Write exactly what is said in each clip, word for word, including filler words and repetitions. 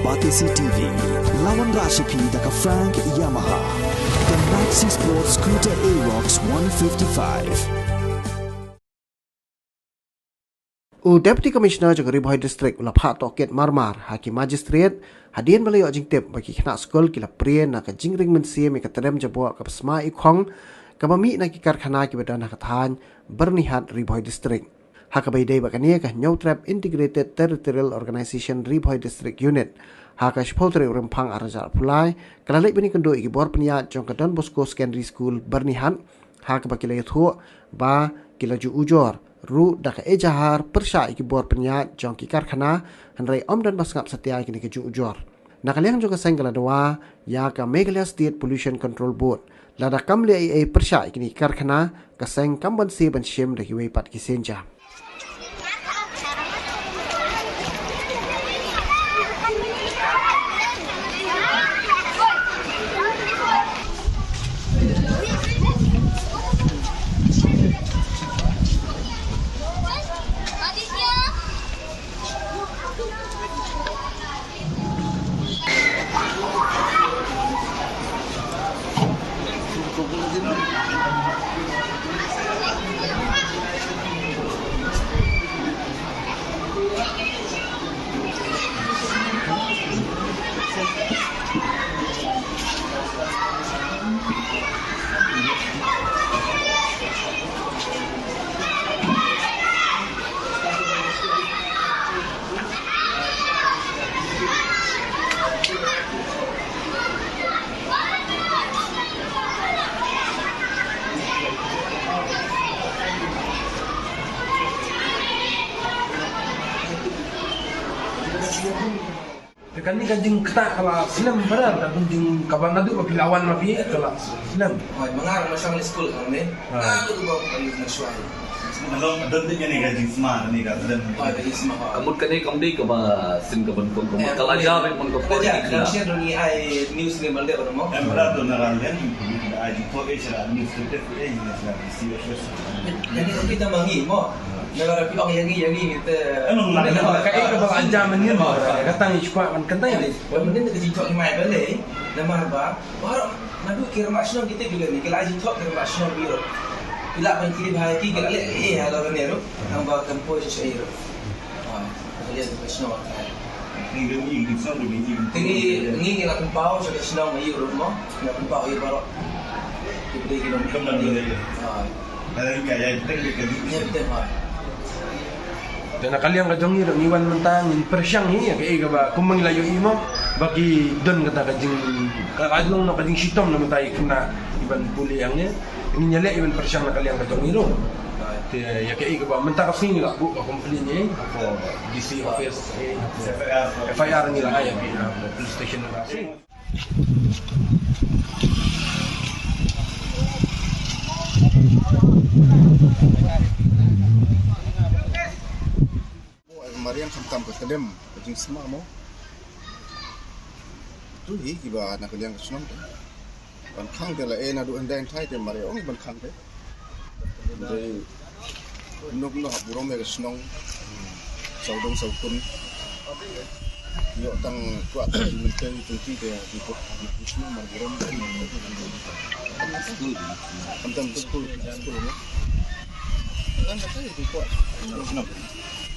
R T C T V, la wanrah sha phi da ka Frank Yamaha, ka Maxi Sport Scooter Aerox one fifty-five. U Deputy Commissioner jong ka Ri Bhoi District u la phah tohkit marmar ha ki magistrate hadien ba la ïoh jingtip ba ki khynnah skul ki la prie na ka jingring mynsiem ïa ka tdem jaboh kaba sma ikhong kaba mih na ki karkhana kiba don ha ka thaiñ Byrnihat, Ri Bhoi District. Ha kaba ïadei bad kane, ka Hynñiewtrep Integrated Territorial Organization Ri Bhoi District Unit, ha ka shiphew tarik u Rymphang arhajar arphew lai, ka la leit ban ïakynduh ïa ki bor pynïaid jong ka Don Bosco Secondary School Byrnihat, ha kaba ki la ïathuh ba ki la ju ujor ruh da ka ejahar pyrshah ïa ki bor pynïaid jong ki karkhana, hynrei ym don ba sngap satia ïa kine ki ju ujor. Na ka liang jong ka seng ka la dawa ïa ka Meghalaya State Pollution Control Board. Lada kam leh ei ei pyrshah ïa kine ki karkhana, ka seng kam banse ban shim da kiwei pat ki sienjam. Te kane ka jingktah ka la slem, para ka jing kaba naduh ba phi la wan ma phi ka la slem. Hooid, ma nga ruh nga shong ha skul hangne. Ha. Nga ruh ba ka la shuwa. Nga long don te kane ka jingsma, kane ka slem. Hooid, ka jingsma, hooid. Ka mut kane kam dei kaba sien ka ban pun, ka mut ka la ja ban pun ka pun. Ka la ja, ka la ja, ngi ai news ne ban dei ba mo. Em, para to na ka liang ai jingthoh eh sha news, te te eh sha C F S. Kane ka phi tang ma ngi mo. Nga la phi ong ïa ngi, ïa ngi te. Em, nga la ka eh kaba la ja mynnin mo. Ka tang i shuwa ban kynthei. Ba mynnin ka jingthoh ngi mai balei. Namar ba baroh naduh ki rangbah shnong kita ki la, ki la jingthoh ki rangbah shnong ki ruh. Ki la ban kylli bha ïa ki, ki la leh eh ha la ne ruh. Tang ba kan poi sha sha ruh. Ha, ka leh ka shnong. Ngi ngi ngi shnong ngi ngi. Ngi ngi la pynpaw sha ka shnong ïa ruh mo. Ngi la pynpaw ïa baroh. Ki dei ki nong. Kam nang dei. Ha. Te na ka liang ka jong ngi ruh ngi wan mynta ngin pyrshang hi ïa kaei kaba kum ngi la ïohi mo ba ki don kata ka jing, ka long na ka jingshitom na mynta ïa kine kiban pule ïa ngi. Ngin ïaleh ïa ban pyrshang na ka liang ka jong ngi ruh. Te ïa kaei kaba mynta ka sngi ngi la buh ka complaint ïa ka D C office, F I R ngi la ai ïa ka police station na ka sngi. Mariang khamtam ka tdem ka jingsma mo. Tu hi kiba na ka liang ka shnong te. Ban khang te la e naduh hyndai hynthai te mariang ban khang te. Dei kumno kumno hap burom ïa ka shnong. Sawdong sawkun. Ïoh tang kwah tang jingmyntoi jong ki te ki put ki shnong mar burom. Skul. Khamtam skul, skul ne. Tang kata ki kwah. Shnong.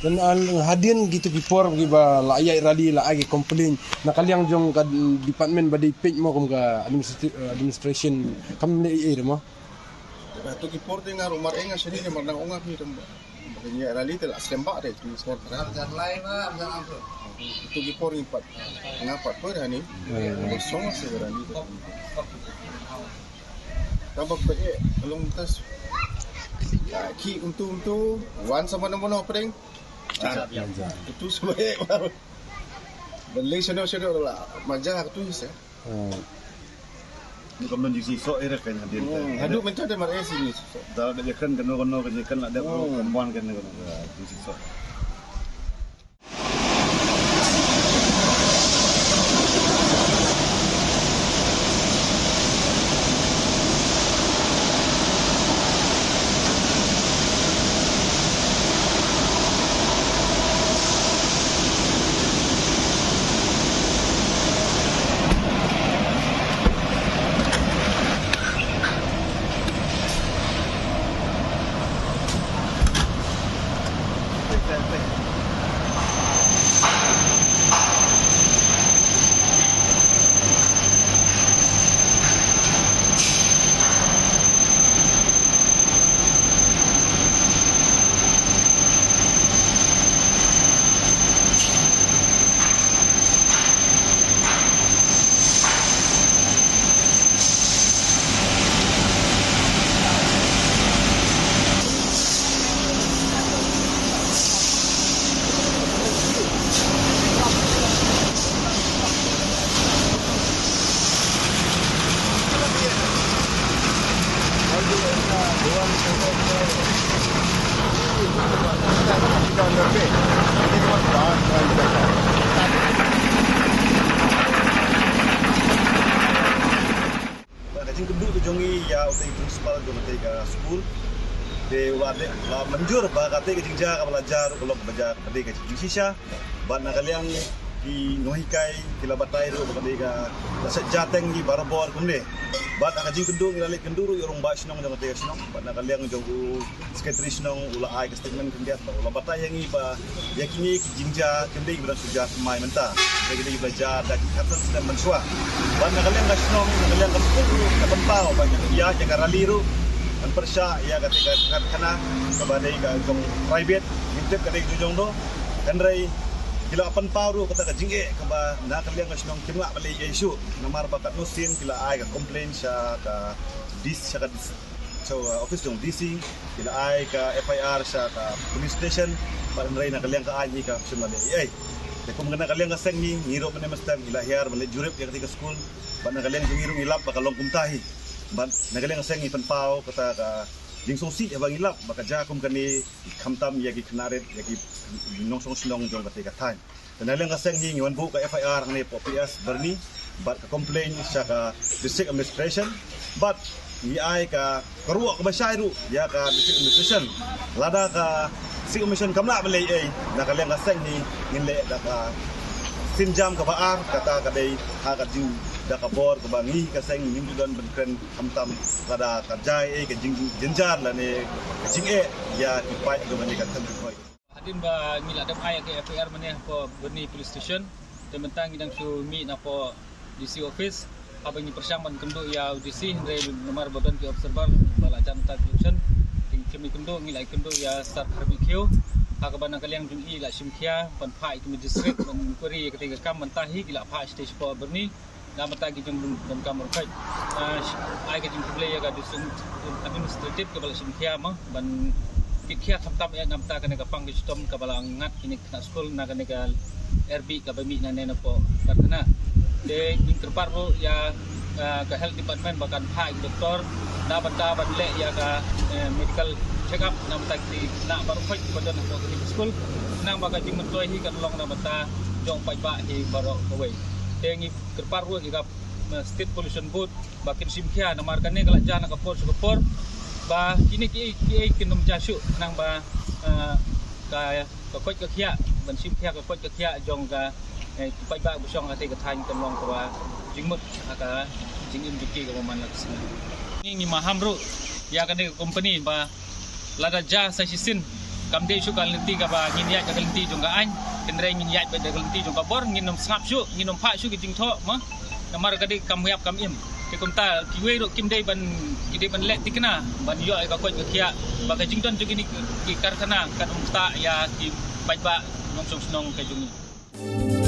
Dan al hadien kitu ki por kiba la ïaid rally la ai ki complain na ka liang jong ka department ba dei peit mo kum ka administrati-, administration kam ne ei ei mo. Ba tu ki por te nga ruh mar ei nga shane ne mar nang ong nga phi tang ba. Ba ngi rally te la slem ba te tu ki por. Tu ki por ngi pat. Nga pat poi hani. Ba song se rally te. Tang ba peit long tas. Ki untu untu wan sa mano mano pdeng. Tu sa ba. Ban lei shano shano la. Manja tu sa. Hmm. Ni kam don jingsisoh ira kan hadien. Hmm, haduh mynta te mar eh sini. Da da jakan kano kano kan jakan la da Hmm. Komwan kan kano jingsisoh. Te u la dei, la mynjur ba kata ka jingjia kaba la jia ruh ka long kaba jia kaba dei ka jingshisha. Bad na ka liang ki nonghikai ki la batai ruh ba ka dei ka la shet jia teng ki barabor kumne. Bad na ka jingkynduh ngi la leit kynduh ruh ïa u rangbah shnong jong kata ka shnong. Bad na ka liang jong u secretary shnong u la ai ka statement khyndiat bad u la batai ïa ngi ba ïa kine ki jingjia kim dei kiba dang shu jia thymmai mynta. Ïa kine kiba la jia da ki khatsan snem mynshuwa. Bad na ka liang ka shnong, na ka liang ka skul ruh ka pynpaw ba ïa, ïa ka rally ruh kan pyrshah ïa kata ka karkhana kaba dei ka jong private, ngim tip ka dei ka jong no. Hynrei ki la pynpaw ruh kata ka jingeh kaba na ka liang ka shnong kim lah ban leh ei ei shuh. Namar ba katno sien ki la ai ka complaint sha ka D C, sha ka D C, sha, uh, office jong D C, ki la ai ka F I R sha ka police station, bad hynrei na ka liang ka aiñ hi kam shym la leh ei ei. Te kum na ka liang ka seng hi, ngi ruh mynne mynstep ngi la hiar ban leit jurip ïa kata ka skul, bad na ka liang jong ngi ruh ngi lap ba ka long kumta hi. Bad na ka liang ka seng ngi pynpaw kata ka jingsngewsih ba ngi lap ba ka jia kum kane, khamtam ïa ki khynnah rit, ïa ki nongshong shnong jong kata ka thaiñ. Te na liang ka seng hi ngi wan buh ka F I R hangne hapoh P S Byrni bad ka complaint sha ka district administration bad ngi ai ka, ka ruh kaba shai ruh ïa ka district administration. Lada ka district administration kam lah ban leh ei ei, na ka liang ka seng hi ngin leh da ka sienjam kaba ar, kata ka dei ha ka jing, da ka bor kaba ngi ka seng ngim ju don ban kren khamtam lada ka jia ei ei ka jing, jynjar lane ka jingeh ïa ki paid jong kane ka thaiñ Ri Bhoi. Hadien ba ngi la dep ai ka F I R mynne hapoh Byrni Police Station, te mynta ngi dang shu mih napoh D C office. Haba ngi pyrshang ban kynduh ïa u D C, hynrei namar ba don ki observer ba la jan ta ki election, te ngi khlem ïakynduh, ngi la ïakynduh ïa Sir Kharbih Khiew. Ha kaba na ka liang jong i la shim khia ban phah ïa ki magistrate ban inquiry ïa kata ka kam, mynta hi ki la phah sha station hapoh Byrni. Na bynta ki jingdonkam ruh. Ah, ai ka jingkhublei ïa ka Division Administrative kaba la shim khia mo ban kit khia khamtam ïa na bynta kane ka pang ka shitom kaba la ngat kine ki khynnah skul na kane ka R B kaba mih nangne napoh karkhana. Te ngi kyrpad ruh ïa, ah, ka Health Department ba kan phah ïa ki doktor na bynta ban leh ïa ka, eh, medical check up na bynta ki khynnah baroh khoit kiba don hapoh kane ka skul, khnang ba ka jingmyntoi hi kan long na bynta jong paidbah hi baroh kawei. Te ngi kyrpad ruh ïa ka, eh, State Pollution Board ba kin shim khia, namar kane ka la jia na ka por sha ka por ba kine kiei kiei kin ym jia shuh, khnang ba, eh, ka, ka koit ka khiah, ban shim khia ka koit ka khiah jong ka, eh, ki paidbah ba shong ha kata ka thaiñ kan long kaba jingmut ha ka jingim jong ki kaba man la ka sngi. Ngi, ngi maham ruh ïa kane ka company ba lada jia sa shisien kam dei shuh ka lynti kaba ngin ïaid da ka lynti jong ka aiñ, hynrei ngin ïaid beit da ka lynti jong ka bor, ngin ym sngap shuh, ngin ym phah shuh ki jingthoh mo. Namar ka dei kam ïap kam im. Te kumta kiwei ruh kim dei ban, ki dei ban leh thikna ban ïoh ïa ka koit ka khiah ba ka jingdon jong kine ki, ki karkhana kan ym ktah ïa ki paidbah nongshong shnong ka jong ngi.